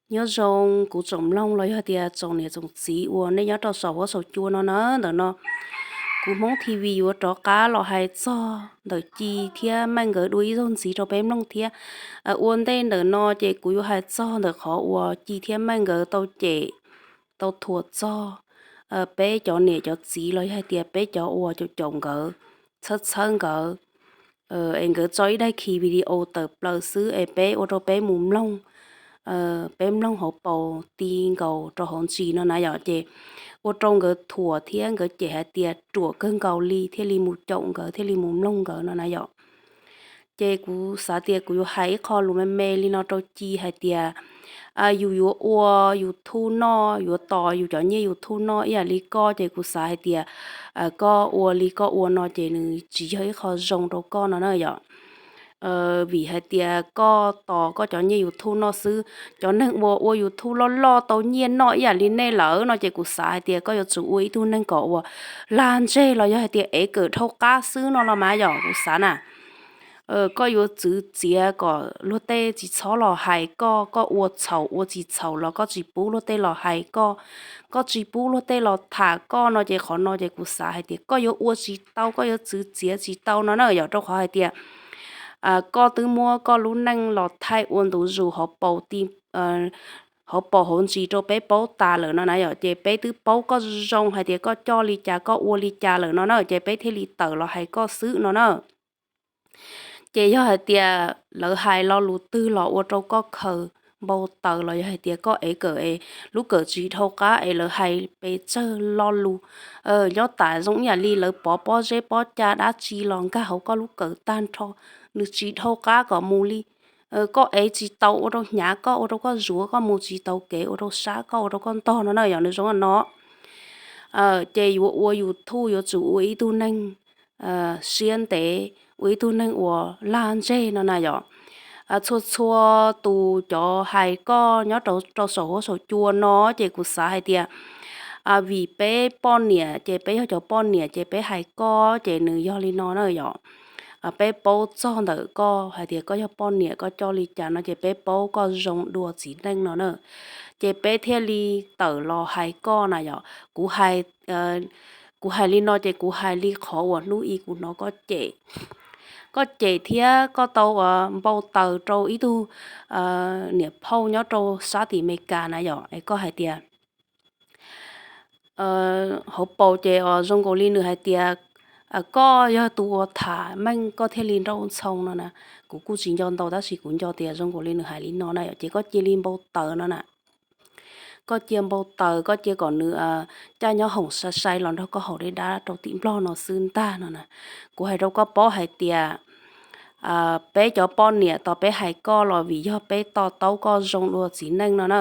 Nyob zoo kuv tsoom mloog los yog tias tsoom niam tsoom txiv uas nej nyob rau saum huab saum cua no na. Ntawm no kuv Hmoob T V yuav rov qab los hais txog ntawm Ci thiab Meej nkawd dua ib zaug ntxiv rau peb mloog thiab. Ua ntej ntawm no ces kuv yuav hais txog ntawm qhov uas Ci thiab Meej nkawd tau cem, tau thuam txog peb cov niam cov txiv los yog hais tias peb cov uas caum caum nkawd, txhawb txhawb nkawd, es nkawd tso ib daim khi video tawm plaws xwb es peb ua rau peb mus mloog, peb mloog hauv paus ti nkaus rau hauv ntsis no na yom. Ces ua rau nkawd thuam thiab nkawd cem hais tias ruam kawg nkaus li thiaj li mus caum nkawd thiaj li mus mloog nkawd no na yom. Ces kuv xav tias kuv yuav hais ib qho lus me me li no rau Ci hais tias yus yuav ua YouTube noj, yuav tos yus cov nyiaj YouTube noj ib yam li koj, ces kuv xav hais tias koj ua li koj ua no ces nws tsis yog ib qho zoo rau koj no na yom. Vim hais tias koj tos koj cov nyiaj YouTube noj xwb, cov neeg uas ua YouTube loj loj tau nyiaj noj ib yam li nej lawm no ces kuv xav hais tias koj yuav tsum ua ib tug neeg kom uas lag ntseg los yog hais tias ev kawm dhau qab xwb no los mas yom, kuv xav na. Koj yuav txwv txiav kom luag tej tsis txhob los hais koj, koj ua txhaum ua tsis txhaum los koj tsis pub luag tej los hais koj, koj tsis pub luag tej los tham koj no ces qhov no ces kuv xav hais tias koj yuav ua tsis tau, koj yuav txwv txiav tsis tau no na yom, rau qhov hais tias koj twb muab koj lub neej los thaij ua ntu zus hauv paus ti hauv paus hauv ntsis rau peb paub tas lawm no na yom. Ces peb twb paub koj zoo hais tias koj coj li cas koj ua li cas lawm no na, ces peb thiaj li tawm los hais koj xwb no na. Ces yog hais tias lawv hais lo lus twg los ua rau koj khaws npau taws los yog hais tias koj ev kawm es lub kawm tsis dhau qab es lawv hais pes tsawg lo lus, nyob tas zoo ib yam li lawv pov pob zeb pob ca dab tsi los nkag hauv koj lub kawm tag nrho, nws tsis dhau qab kom mus li. Koj ev tsis tau ua rau hnyav koj, ua rau koj zuav, koj mus tsis tau kev, ua rau sab koj, ua rau koj ntog no na yom, nws zoo no. Ces yuav ua YouTube yuav tsum ua ib tug neeg siab ntev, ua ib tug neeg uas lag ntseg no na yom. Txhua txhua tus cov hais koj nyob rau saum huab saum cua no ces kuv xav hais tias vim peb poj niam ces peb yog cov poj niam ces peb hais koj ces nws yog li no na yom. Peb paub txog ntawm koj hais tias koj yog poj niam koj coj li cas no ces peb paub koj zoo dua txiv neej no na. Ces peb thiaj li tawm los hais koj na yom. Kuv hais li no ces kuv hais li qhov uas hnub i kuv hnov koj cem, koj cem thiab koj tau npau taws rau ib tug niam phauj nyob rau sab tim Amelikas na yom, es koj hais tias hauv paus ces zoo nkaus li nws hais tias koj yog tus uas tham Meej koj thiaj li nrauj ntxhoo no na. Kuv kuj tsis nco ntau tab sis kuv nco tias zoo nkaus li nws hais li no na yom, ces koj cia li npau taws no na. Koj cia npau taws, koj cia kom nws caj nyob hoom sai sai los nrog koj haus dej dab rau tim Nplog no xwb ntag no na. Kuv hais rau koj paub hais tias peb cov poj niam tos peb hais koj los vim yog peb to taub koj zoo dua txiv neej no na,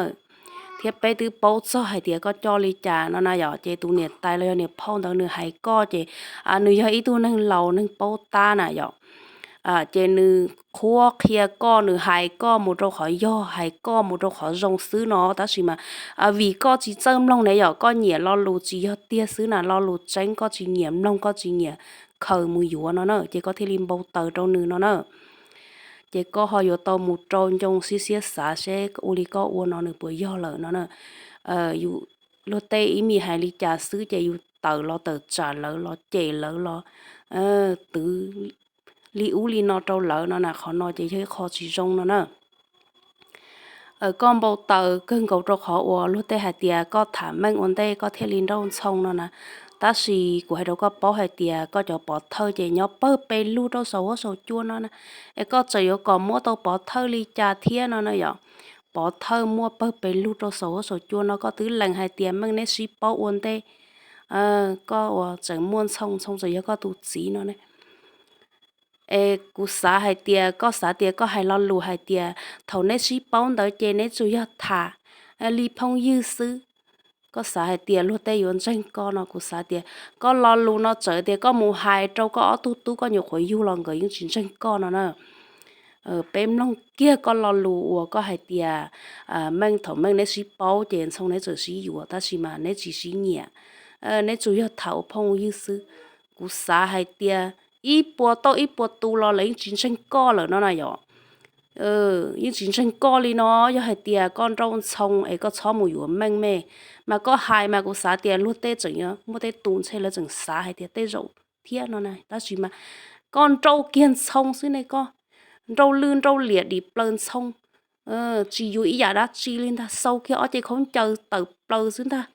thiab peb twb paub txog hais tias koj coj li cas no na yom, ces tus niam tais los yog niam phauj ntawd nws hais koj ces nws yog ib tug neeg laus neeg paub tab na yom. Ces nws qhuab qhia koj, nws hais koj mus rau qhov yog, hais koj mus rau qhov zoo xwb no, tab sis mas vim koj tsis txawj mloog ne yom, koj nyiam lo lus tsis yog tiag xwb na, lo lus tseeb koj tsis nyiam mloog, koj tsis nyiam khaws mus yuav no na, ces koj thiaj li npau taws rau nws no na. Ces koj ho yuav tau mus rau ncoo siab siab xav seb ua li koj ua no nws puas yog lawm no na. Yus luag tej ib me hais li cas xwb ces yus tawm los tawm tsam lawv los cem lawv los twv li ub li no rau lawv no na, qhov no ces yog ib qho tsis zoo no na. Koj npau taws kawg nkaus rau qhov uas luag tej hais tias koj tham Meej ua ntej koj thiaj li nrauj ntxhoo no na. Tab sis kuv hais rau koj paub hais tias koj cov pov thawj ces nyob pawg pes lug rau saum huab saum cua no na. Es koj tseem yuav kom muab tau pov thawj li cas thiab no na yom? Pov thawj muaj pawg pes lug rau saum huab saum cua no, koj twb lees hais tias Meej neb sib paub ua ntej, koj uas tseem muaj Ntxhoo, Ntxhoo tseem yog koj tus txiv no ne. Es kuv xav hais tias koj xav tias koj hais lo lus hais tias thaum neb sib paub ntawd ces neb tsuas yog tham li phooj ywg xwb. Koj xav hais tias luag tej yuav ntseeg koj no, kuv xav tias koj lo lus no txawm tias koj mus hais rau koj ob tug tub koj nyuam qhuav yug los nkawd yeej tsis ntseeg koj no na. Peb mloog kiag koj lo lus uas koj hais tias Meej, thaum Meej neb sib paub ces Ntxhoo neb txawm sib yuav tab sis mas neb tsis sib nyiam, neb tsuas yog tham ua phooj ywg xwb. Kuv xav hais tias ib puas tauj ib puas tus los lawv yeej tsis ntseeg koj lawm no na yom. yeej tsis ntseeg koj li no. Yog hais tias koj nrauj Ntxhoo es koj txhob mus yuav Meej me, mas koj hais mas kuv xav tias luag tej tseem muaj tej tus ntshe lawv tseem xav hais tias tej zaum thiab no na. Tab sis mas koj nrauj kiag Ntxhoo xwb ne, koj nrauj lwj nrauj liam dim plaws Ntxhoo, tsis yuav ib yam dab tsi li ntag. Xau kiag ob ce khaub ncaws tawm plaws xwb ntag.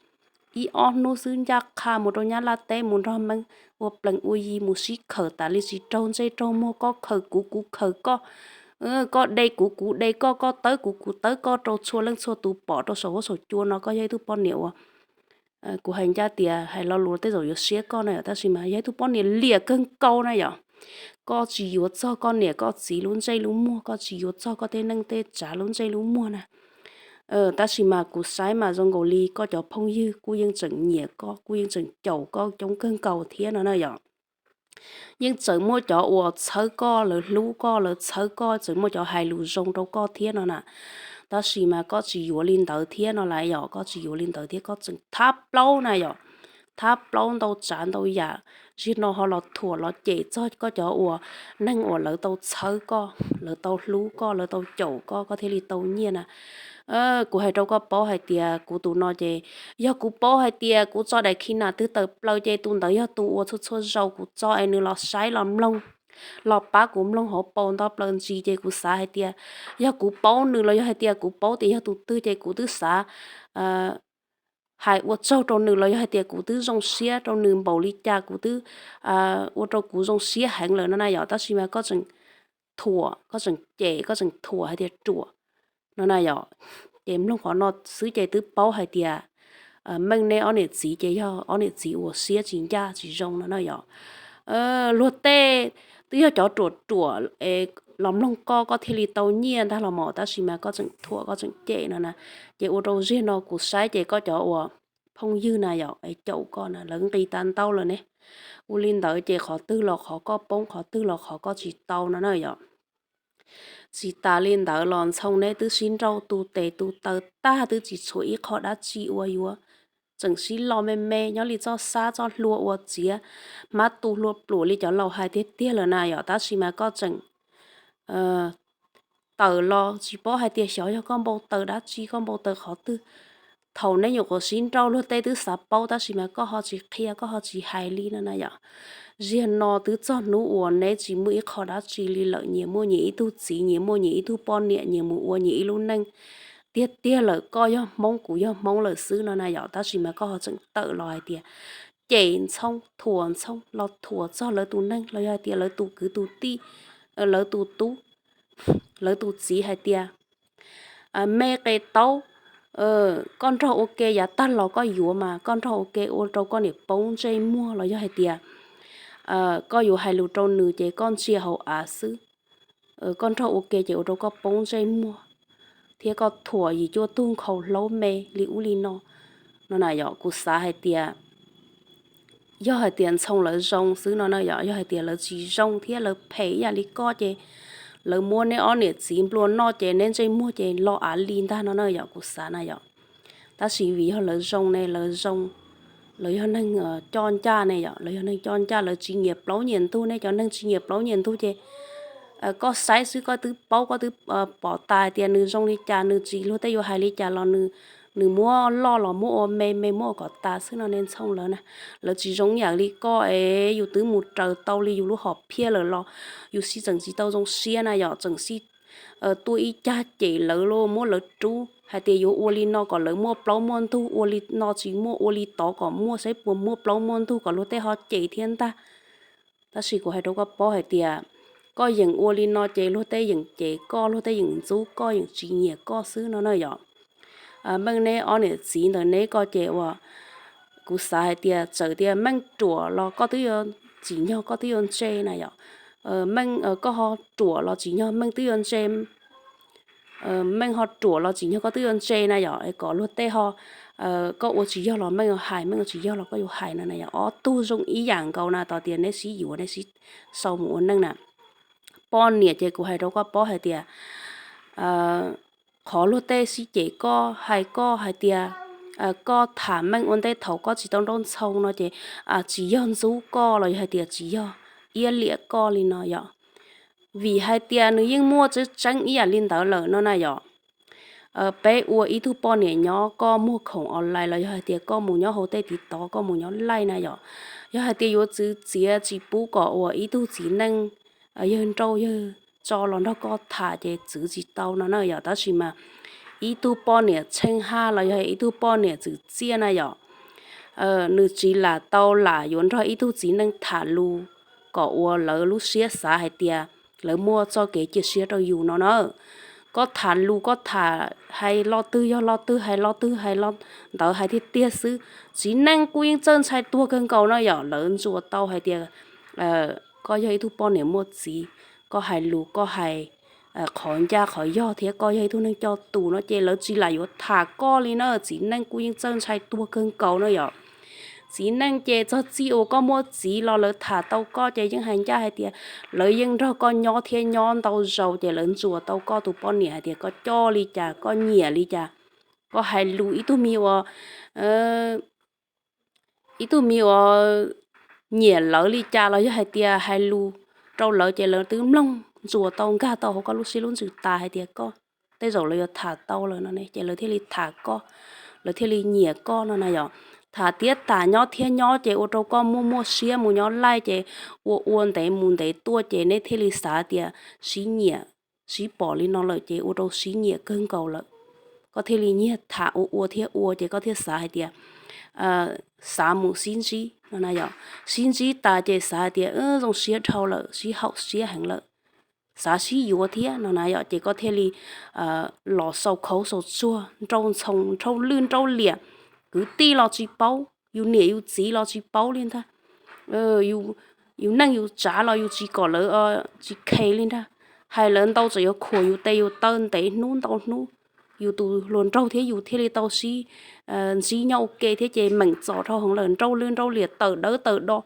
Ib ob hnub xwb ncaj qha mus rau Nyab Laj teb mus nrog Meej ua plees ua yi mus sib khawm tas li, tsis raug ntsej raug muag, koj khawm kuv kuv khawm koj. Koj de kuv kuv de koj, koj tawb kuv kuv tawb koj rau txhua leej txhua tus pom rau saum huab saum cua no. Koj yog ib tug poj niam uas kuv hais ncaj tias hais lo lus tej zaum yuav siab koj na yom, tab sis mas yog ib tug poj niam liam kawg nkaus na yom. Koj tsis yuav txog koj niam koj txiv lub ntsej lub muag, koj tsis yuav txog koj tej neej tej tsav lub ntsej lub muag na. Tab sis mas kuv saib mas zoo nkaus li koj cov phooj ywg kuj yeej tseem nyiam koj, kuj yeej tseem caum koj coob kawg nkaus thiab no na yom. Yeej tseem muaj cov uas txhawb koj, lawv hlub koj, lawv txhawb koj, tseem muaj cov hais lus zoo rau koj thiab no na. Tab sis mas koj tsis yuav li ntawd thiab no las yom, koj tsis yuav li ntawd thiab, koj tseem thab plaub na yom. Thab plaub ntau tsav ntau yam, ziag no ho los thuam los cem txog koj cov uas neeg uas lawv tau txhawb koj, lawv tau hlub koj, lawv tau caum koj, koj thiaj li tau nyiaj na. Kuv hais rau koj paub hais tias kuv tus no ces yog kuv paub hais tias kuv tso daim khi nas twg tawm plaws ces tus ntawd yog tus uas txhua txhua zaus kuv tso es nws los saib los mloog, los pab kuv mloog hauv paus nto plaws ntsis ces kuv xav hais tias yog kuv paub nws los yog hais tias kuv paub tias yog tus twg ces kuv twb xav hais ua tsaug rau nws los yog hais tias kuv twb zoo siab rau nws npaum li cas, kuv twb ua rau kuv zoo siab heev lawm no na yom. Tab sis mas koj tseem thuam, koj tseem cem, koj tseem thuam hais tias ruam no na yom. Ces mloog qhov no xwb ces twb paub hais tias Meej neb ob niam txiv ces yog ob niam txiv uas siab tsis ncaj tsis zoo no na yom. Luag tej twb yog cov ruam ruam es los mloog koj, koj thiaj li tau nyiaj ntag los mas, tab sis mas koj tseem thuam koj tseem cem no na. Ces ua rau ziag no kuv saib ces koj cov uas phooj ywg na yom, es caum koj na lawv nqis tas ntau lawm ne. Ua li ntawd ces qhov twg los qhov koj poob, qhov twg los qhov koj tsis tau no na yom. Tsis tas li ntawd los Ntxhoo neb twb sib nrauj tu tes tu taw tag, twb tsis tshuav ib qho dab tsi uas yuav, tseem sib lo me me nyob li txoj xab txoj hlua ua txiav, hmab tu hlua pluam li cov laus hais tiag tiag lawm na yom. Tab sis mas koj tseem tawm los tsis paub hais tias xyov yog koj npau taws dab tsi, koj npau taws qhov twg. Thaum neb nyuam qhuav sib nrauj luag tej twb xav paub tab sis mas koj ho tsis qhia, koj ho tsis hais li no na yom. Ziag no twb txog hnub uas neb tsis muaj ib qho dab tsi li lawm, nyias muaj nyias ib tug txiv, nyias muaj nyias ib tug poj niam, nyias mus ua nyias ib lub neej tiag tiag lawm, koj yog Hmoob kuv yog Hmoob lawm xwb no na yom. Tab sis mas koj ho tseem tawm los hais tias cem Ntxhoo, thuam Ntxhoo, los thuam txog lawv tus neeg los yog hais tias lawv tus kwv tus tij, lawv tus tub, lawv tus txiv hais tias me qe taub, koj nrog ua ke yav tag los koj yuav mas koj nrog ua ke ua rau koj niam poob ntsej muag los yog hais tias koj yuav hais lus rau nws ces koj ntsia hauv av xwb. Koj nrog ua ke ces ua rau koj poob ntsej muag thiab koj thuam yim cuaj tug nkhaus hlaub me li ub li no no na yom. Kuv xav hais tias yog hais tias Ntxhoo lawv zoo xwb no na yom, yog hais tias lawv tsis zoo thiab lawv phem ib yam li koj ces lawv muab neb ob niam txiv nplua noj ces neb ntsej muag ces lo av li ntag no na yom, kuv xav na yom. Tab sis vim yog lawv zoo ne, lawv zoo, lawv yog neeg coj ncaj ne yom, lawv yog neeg coj ncaj, lawv tsis nyiam plaub nyiam ntug. Neb cov neeg tsis nyiam plaub nyiam ntug ces koj saib xwb koj twb paub, koj twb pom tas tias nws zoo li cas, nws tsis luag tej yuav hais li cas los nws muab loj los muab ua me me muab ua kom tas xwb no ne Ntxhoo lawv na. Lawv tsis zoo ib yam li koj es yus twb mus raws tau li yus lub hom phiaj lawm los yus sib tseem tsis tau zoo siab na yom, tseem sib tuaj ib cag cem lawv los muab lawv rub hais tias yuav ua li no kom lawv muaj plaub muaj ntug, ua li no tsis muaj, ua li tod kom muaj, saib puas muaj plaub muaj ntug kom luag tej ho cem thiab ntag. Tab sis kuv hais rau koj paub hais tias koj yeem ua li no ces luag tej yeem cem koj, luag tej yeem ntxub koj, yeem tsis nyiam koj xwb no na yom. Meej neb ob niam txiv ntawm neb ko ces uas kuv xav hais tias txawm tias Meej ruam los koj twb yuav tsim nyog koj twb yuav ntse na yom. Meej, koj ho ruam los tsim nyog Meej twb yuav ntse. Meej ho ruam los tsim nyog koj twb yuav ntse na yom, es kom luag tej ho, koj ua tsis yog los Meej hais, Meej ua tsis yog los koj yuav hais no na yom. Ob tug zoo ib yam nkaus na, tos tias neb sib yuav neb sib sau mus ua neej na. Poj niam ces kuv hais rau koj paub hais tias qhov luag tej sib cem koj, hais koj hais tias koj tham Meej ua ntej thaum koj tsis tau nrauj Ntxhoo no ces tsis yog ntxub koj los yog hais tias tsis yog iab liam koj li no yom. vim hais tias nws yeej muaj tseeb tseeb ib yam li ntawd lawm no na yom. Peb ua ib tug poj niam nyob koj muag khoom online los yog hais tias koj mus nyob hauv tej tiv tov koj mus nyob laij na yom, yog hais tias yuav txwv txiav tsis pub kom uas ib tug txiv neej yawg nrauj yawg tso los nrog koj tham ces txwv tsis tau no na yom. Tab sis mas ib tug poj niam tsheej haj los yog ib tug poj niam txwv txiaj na yom, nws tsis lam tau lam yuav nrog ib tug txiv neej tham lus kom uas lawv lub siab xav hais tias lawv muaj txoj kev cia siab rau yus no na. Koj tham lus koj tham hais lo twg yog lo twg, hais lo twg hais lo ntawd hais tiag tiag xwb. Txiv neej kuj yeej txawj ntshai tuag kawg nkaus no yom, lawv ntsuas tau hais tias koj yog ib tug poj niam muaj txiv, koj hais lus koj hais qhov ncaj qhov yog thiab koj yog ib tug neeg coj tus no ces lawv tsis lam yuav tham koj li na. Txiv neej kuj yeej txawj ntshai tuag kawg nkaus no yom. Txiv neej ces txog txij uas koj muaj txiv los lawv tham tau koj ces yeej hais ncaj hais tias lawv yeej nrog koj nyob thiab nyob ntau zaus ces lawv ntsuas tau koj tus poj niam hais tias koj coj li cas, koj nyiam li cas, koj hais lus ib tug me uas ib tug me uas nyiam lawv li cas los yog hais tias hais lus rau lawv ces lawv twb mloog ntsuas tau nkag tau hauv koj lub siab lub ntsws tas hais tias koj tej zaum lawv yuav tham tau lawm no ne ces lawv thiaj li tham koj, lawv thiaj li nyiam koj no na yom. Tham tiab tas nyob thiab nyob ces ua rau koj muaj muaj siab mus nyob laij ces ua ua ntev mus ntev tuaj ces nej thiaj li xav tias sib nyiam, sib pom li no lawm ces ua rau sib nyiam kawg nkaus lawm. Koj thiaj li nyiag tham ua ua thiab ua ces koj thiaj xav hais tias xav mus sib ntsib no na yom. Sib ntsib tas ces xav hais tias zoo siab dhau lawm, sib haum siab heev lawm, xav sib yuav thiab no na yom, ces koj thiaj li los sau khauv sau tsuag nrauj ntxhoo nrauj lwj nrauj liam, kwv tij los tsis paub, yus niam yus txiv los tsis paub li ntag, yus neej yus tsav los yus tsis kom lawv tsis khe li ntag. Hais lawv ntau txawm yuav khuam yus tes yus taw ntev hnub ntau hnub, yus tus hluas nraug thiab yus thiaj li tau sib ntsib nyob ua ke thiab ces meem txom dhau heev lawm, nrauj lwj nrauj liam tawm dawb tawm do,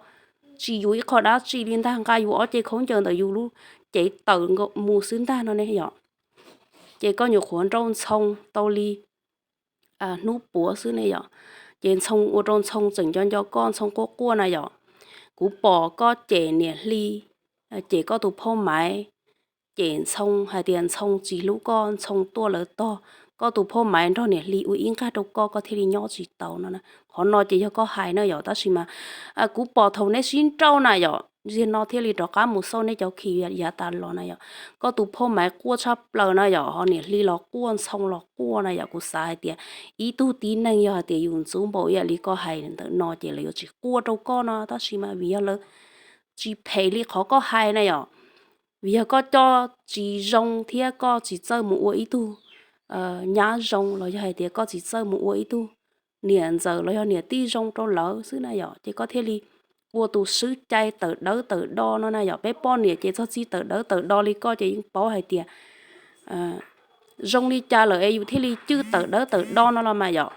tsis yuav ib qho dab tsi li ntag, nqa yus ob ce khaub ncaws ntawm yus lub cev tawm mus xwb ntag no ne yom. Ces koj nyuam qhuav nrauj ntxhoo tau li hnub puav xwb ne yom. Ces ntxhoo ua rau ntxhoo tseem nco nco koj, ntxhoo quaj quaj na yom. Kuv pom koj cem niam hli, cem koj tus phauj maiv, cem ntxhoo hais tias ntxhoo tsis hlub koj, ntxhoo tuaj lawv tog, koj tus phauj maiv nrog niam hli ua ib nqag rau koj, koj thiaj li nyob tsis tau no na. Qhov no ces yog koj hais na yom, tab sis mas kuv pom thaum neb sib nrauj na yom, zaum no thiaj li rov qab mus xauj neb cov khi yav tas los na yom. Koj tus phauj maiv quaj tshaj plaws na yom, ho niam hli los quaj, ntxhoo los quaj na yom. Kuv xav hais tias ib tug tib neeg yog hais tias yus ntxub npaum ib yam li koj hais ntawm no ces lawv yuav tsis quaj rau koj no, tab sis mas vim yog lawv tsis phem li qhov koj hais na yom. Vim yog koj coj tsis zoo thiab koj tsis txawj mus ua ib tug nyab zoo los yog hais tias koj tsis txawj mus ua ib tug niam ntxawm los yog niam tij zoo rau lawv xwb na yom, ces koj thiaj li ua tus swb cai tawm dawb tawm do no na yom. Peb poj niam ces txog txij tawm dawb tawm do li koj ces yeej paub hais tias zoo li cas lawm es yus thiaj li cwj tawm dawb tawm do no los mas yom.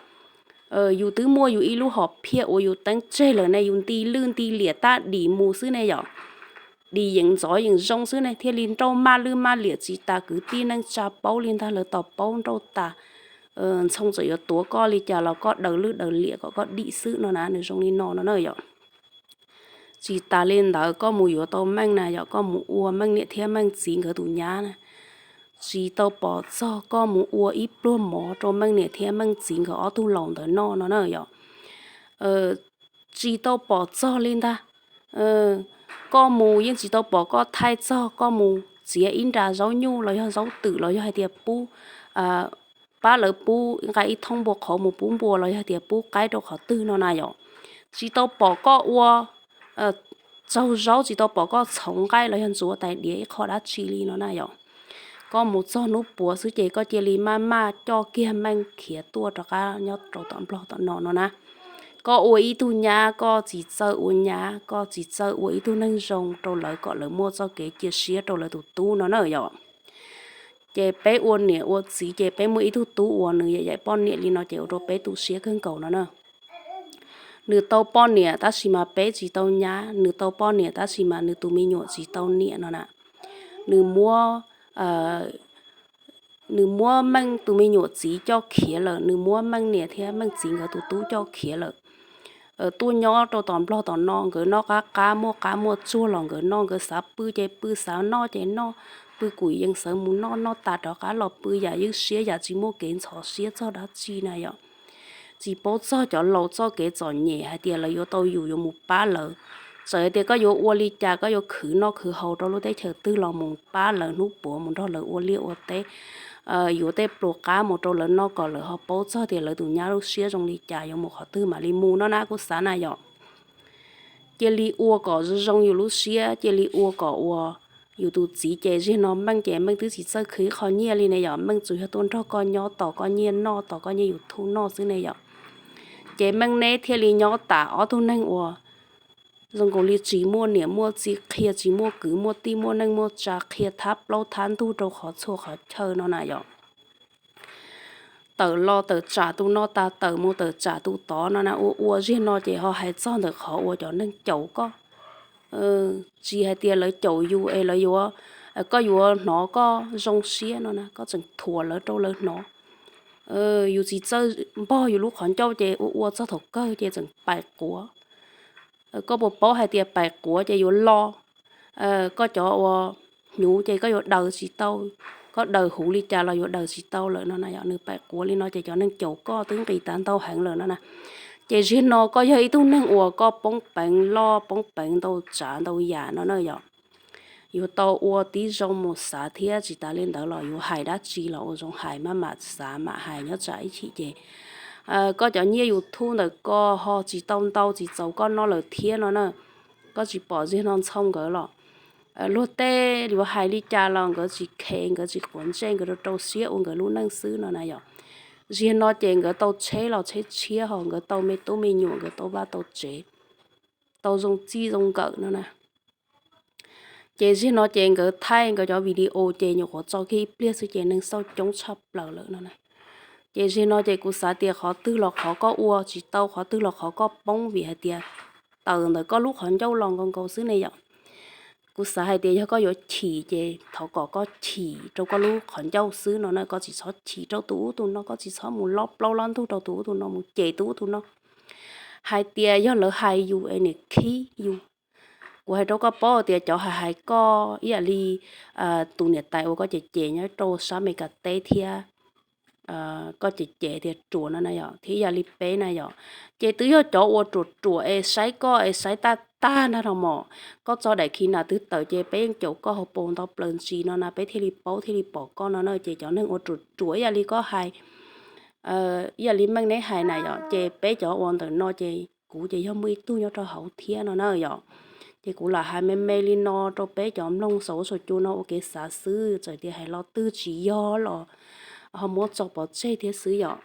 Yus twb muaj yus ib lub hom phiaj uas yus teeb tseg lawm ne, yus nti lwj nti liam tab dim mus xwb ne yom. Dim yeem ntxov yeem zoo xwb ne, thiaj li nrauj maj lwj maj liam tsis tas, kwv tij neej tsa paub li ntag, lawv tos paub nrauj tas. Ntxhoo txawm yuav tuav koj li cas los koj daws lwj daws liam kom koj dim xwb no na, nws zoo li no no na yom. Tsis tas li ntawd koj mus yuav tau Meej na yom, koj mus ua Meej niam thiab Meej txiv nkawd tus nyab na, tsis tau pom txog koj mus ua ib pluag mov rau Meej niam thiab Meej txiv nkawd ob tug laus ntawd noj no na yom. Tsis tau pom txog li ntag. Koj mus yeej tsis tau pom koj thaij txog koj mus txiav ib nra zaub nyuj los yog zaub twm los yog hais tias pub, pab lawv pub nqa ib thoob npua qhauv mus pub npua los yog hais tias pub qaib rau qhov twg no na yom. Tsis tau pom koj ua tsaug zaub, tsis tau pom koj txhoov nqaij los yog ntxuav tais diav ib qho dab tsi li no na yom. Koj mus txog hnub puav xwb ces koj cia li maj maj coj kiag Meej khiav tuaj rov qab nyob rau tom Nplog tom no no na. Koj ua ib tug nyab koj tsis txawj ua nyab, koj tsis txawj ua ib tug neeg zoo rau lawv kom lawv muaj txoj kev cia siab rau lawv tus tub no na yom. Ces peb ua niam ua txiv ces peb muaj ib tug tub uas nws yam yam poj niam li no ces ua rau peb tu siab kawg nkaus no na. Nws tau poj niam tab sis mas peb tsis tau nyab, nws tau poj niam tab sis mas nws tus me nyuam tsis tau niam no na. Nws muab, nws muab Meej tus me nyuam txiv coj khiav lawm, nws muab Meej niam thiab Meej txiv nkawd tus tub coj khiav lawm. tuaj nyob rau tom Nplog tom no, nkawd noj qab qab, muaj qab muaj tsuag los nkawd noj, nkawd xav pw ces pw, xav noj ces noj, pw kuv yees xav mus noj, noj tas rov qab los pw, yam ywj siab, yam tsis muaj kev ntxhov siab txog dab tsi na yom. Tsis paub txog cov laus txoj kev txom nyem hais tias lawv yuav tau yus yuav mus pab lawv. Txawm hais tias koj yuav ua li cas, koj yuav khwv noj khwv haus rau lub teb chaws twg los mus pab lawv hnub puav, mus nrog lawv ua liaj ua teb, yuav tej pluas qab mus rau lawv noj kom lawv ho paub txog tias lawv tus nyab lub siab zoo li cas, yuav mus qhov twg mam li mus no na, kuv xav na yom. Cia li ua kom zoo zoo yus lub siab, cia li ua kom ua yus tus txiv. Ces ziag no Meej ces Meej twb tsis txawj khwv ib qho nyiaj li ne yom, Meej tsuas yog tuaj nrog koj nyob tos koj nyiaj noj, tos koj nyiaj YouTube noj xwb ne yom. Ces Meej neb thiaj li nyob tas ob tug neeg uas zoo nkaus li tsis muaj niam muaj txiv, qhia tsis muaj kwv muaj tij muaj neej muaj tsa, qhia thab plaub thab ntug rau qhov txhua qhov chaw no na yom. Tawm los tawm tsam tus no tas, tawm mus tawm tsam tus tod no na, ua ua ziag no ces ho hais txog ntawm qhov uas cov neeg caum koj. Tsis hais tias lawv caum yus es lawv yuav, koj yuav hnov koj zoo siab no na, koj tseem thuam lawv rau lawv hnov. Yus tsis txawj npog yus lub qhov ncauj ces ua ua txog thaum kawg ces tseem pais quav. Koj puas paub hais tias pais quav ces yuav lo, koj cov uas hnyuv ces koj yuav daws tsis tau, koj daws huv li cas los yuav daws tsis tau lawm no na yom. Nws pais quav li no ces cov neeg caum koj twb nqis tas ntau heev lawm no na. Ces ziag no koj yog ib tug neeg uas koj poob peev loj poob peev ntau tsav ntau yam no na yom. Yuav tau ua tib zoo mus xav thiab, tsis tas li ntawd los yuav hais dab tsi los ua zoo hais, maj mam xav mam hais, nyob tsam ib chim ces koj cov nyiaj YouTube ntawm koj ho tsis tau ntau tsis txaus koj noj lawm thiab no na. Koj tsis pom ziag no ntxhoo nkawd los? Luag tej yuav hais li cas los nkawd tsis kheev, nkawd tsis quav ntsej, nkawd rau rau siab ua nkawd lub neej xwb no na yom. Ziag no ces nkawd tau tsheb los tsheb tshiab, ho nkawd tau me tub me nyuam, nkawd tau vaj tau tsev, tau zoo txij zoo nkawm no na. Ces ziag no ces nkawd thaij nkawd cov video ces nyuam qhuav tso kiag ib pliag xwb ces neeg xauj coob tshaj plaws lawm no na. Ces ziag no ces kuv xav tias qhov twg los qhov koj ua tsis tau, qhov twg los qhov koj poob, vim hais tias tawm ntawm koj lub qhov ncauj los nkaus nkaus xwb ne yom. Kuv xav hais tias yog koj yuav chim ces thov kom koj chim rau koj lub qhov ncauj xwb no na, koj tsis txhob chim rau tus ub tus no, koj tsis txhob mus lob plaub lob ntug rau tus ub tus no, mus cem tus ub tus no hais tias yog lawv hais yus es niam khib yus. Kuv hais rau koj paub tias cov hais hais koj ib yam li tus niam tais uas koj cem cem nyob rau sab Meskas teb thiab koj cem cem tias ruam no na yom, thiab ib yam li peb na yom, ces twb yog cov uas ruam ruam es saib koj es saib tag tag ntag no mos. Koj tso daim khi nas twg tawm ces peb yeej caum koj hauv paus ntau plaws ntsis no na, peb thiaj li paub thiaj li pom koj no na. Ces cov neeg uas ruam ruam ib yam li koj hais, ib yam li Meej neb hais na yom, ces peb cov uas ntawm no ces kuv ces yog muaj ib tug nyob rau hauv thiab no na yom. Ces kuv lam hais me me li no rau peb cov mloog saum huab saum cua no ua kev xav xwb, txawm tias hais lo twg tsis yog los ho muab tso pov tseg thiab xwb yom.